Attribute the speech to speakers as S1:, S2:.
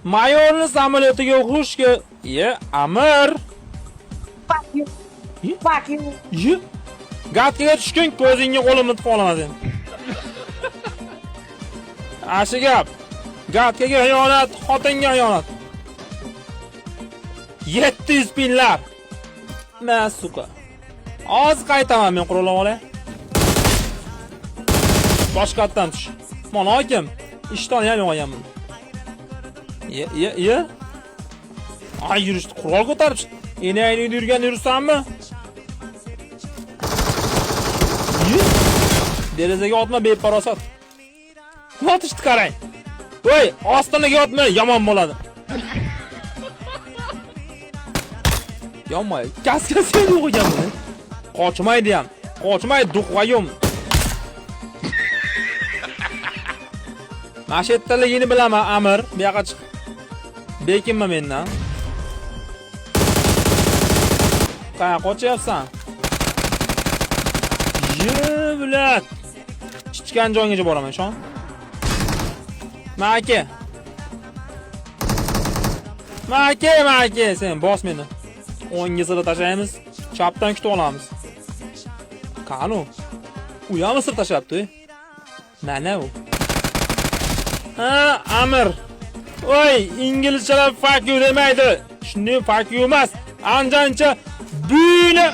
S1: Mayorni samolyotiga xush ke... Ye, Amir.
S2: Fuck you. Fuck you.
S1: Ye. Gatkaga tushgin, ko'zingga qo'limni tiqib olaman seni. Ashi gap. Gatkaga xiyonat, xotinga xiyonat. 700 pinlar. Ma suka. Hozir qaytaman men qurolni olay. Boshqatdan tush. Mana hokim, ishtoni ham yo'q buni. Ye, ye, ye. Ay yurishdi, qurol ko'tarib chiqdi. Enangni uyda yurganda yursanmi? Ye. Derazaga otma beparosat. Yotishdi qarang. Voy, ostonaga yotma, yomon bo'ladi. Yonmay, kaskasi ham yo'q ekan buni. Qochmaydi ham. Qochmaydi duxvayum. Mana shu yerdaligini bilaman, Amir. Bu yoqqa chiq. Bekinma mendan. Qayoqqa qochyapsan? Ye, bilat. Chichgan joygacha boraman, ishon. Maki. Maki, Maki, sen bos meni. O'ngga sira tashlaymiz, chapdan kutib olamiz. Qani u? U ham sir tashlabdi. Mana u. Ha, Amir. Voy, inglizchalar fuck you demaydi. Shunday fuck you emas. Anjancha buyni.